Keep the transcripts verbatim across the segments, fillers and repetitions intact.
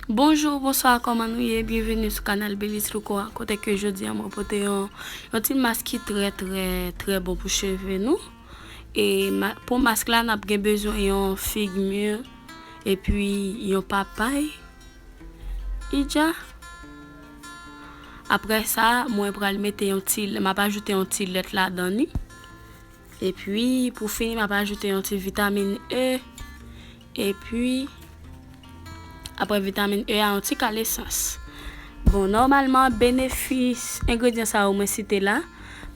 Bonjou, bonswa, kòman nou ye? Byenveni sou kanal Beliz Louko a, kote ke jodi a mwen pote yon, yon ti mask ki trè, trè, trè bon pou cheve nou. E ma, pou mask la, n ap gen bezwen yon fig mir, epi yon papay. Idya. Apre sa, mwen pral mete yon ti, m ap ajoute yon ti lèt ladan li. Epi, pou fini, m ap ajoute yon ti vitamin E. Epi, apre vitamin E a, yon ti kal esans. Bon, nòmalman, benefis engredyan sa yo mwen site la.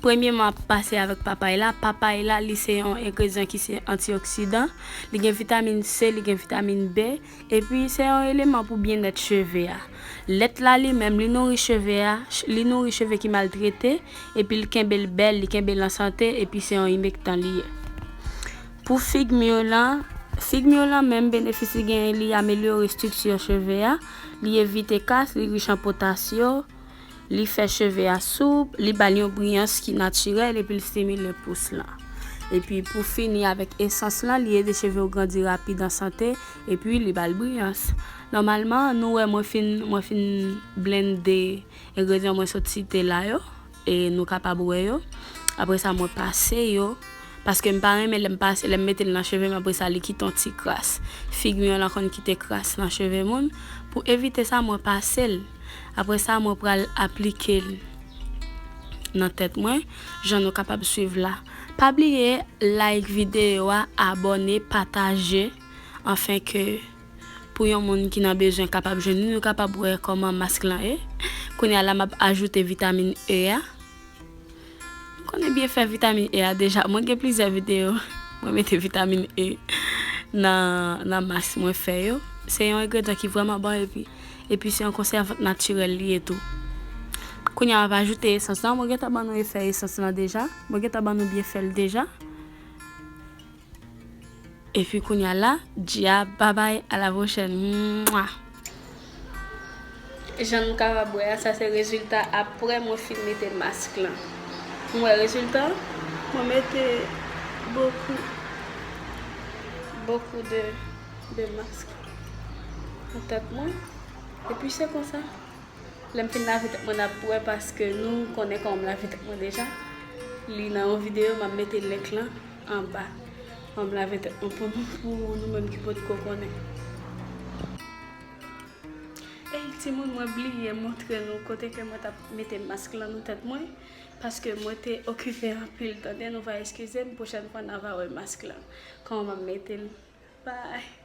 Premye, m ap pase avèk papay la. Papay la, li se yon engredyan ki se antioksidan. Li gen vitamin C, li gen vitamin B. Epi, se yon eleman pou byennèt cheve a. Lèt la li menm, li nouri cheve a, ch-, li nouri cheve ki maltrete, epi l kenbe l bèl, li kenbe l an sante, epi se yon imektan li ye. Pou fig mir lan, fig mir lan menm, benefis li genyen, li amelyore estrikti cheve a, li evite kas, li rich an potasyon, li fè cheve a soup, li ba l yon briyans ki natirèl, epi l stimile pous lan. Epi pou fini avèk esans lan, li ede cheve w grandi rapid an sante, epi li ba l briyans. Nòmalman, nou wè mwen fin, mwen fin blende engredyan mwen sot site la yo, e nou kapab wè yo. Apre sa, mwen pase yo, paske m pa renmen lè m pase, lè m mete l nan cheve m, apre sa, li kite yon ti kras. Fig mir lan konn kite kras nan cheve moun. Pou evite sa, mwen pase l. Apre sa, mwen pral aplike l nan tèt mwen, jan nou kapab swiv la. Pa bliye like videyo a, abòne, pataje, anfen ke pou yon moun ki nan bezwen kapab jwenn li, nou kapab wè kòman mask lan ye. Kounye a la, m ap ajoute vitamin E a. M konnen byenfè vitamin E a deja. Mwen gen plizyè videyo. Mwen mete vitamin E nan, nan mask mwen fè yo. Se yon engredyan ki vrèman bon epi, epi se yon konsèvan natirèl li ye tou. Kounye a, m ap ajoute esans lan. Mwen gentan ban nou efè esans lan deja. Mwen gentan ban nou byenfè l deja. Epi kounye a la, di a babay, a la pwochèn. Mwa! Jan nou kapab wè a, sa se rezilta apre mwen fin mete mask lan. Nou wè rezilta? Mwen mete bokou, bokou de, de mask nan tèt mwen. Epi se konsa. Lè m fin lave tèt mwen, n ap wè, paske nou konnen kòman m lave tèt mwen deja. Li nan yon videyo, m ap mete link lan anba. Kòman m lave tèt mwen pou nou, pou nou menm ki potko konnen. Ey, timoun, mwen bliye montre nou kote ke mwen t ap mete mask lan nan tèt mwen, paske mwen te okipe anpil, tande, nou va eskize m, pwochèn fwa n a va wè mask lan. Kòman m ap mete l. Bye.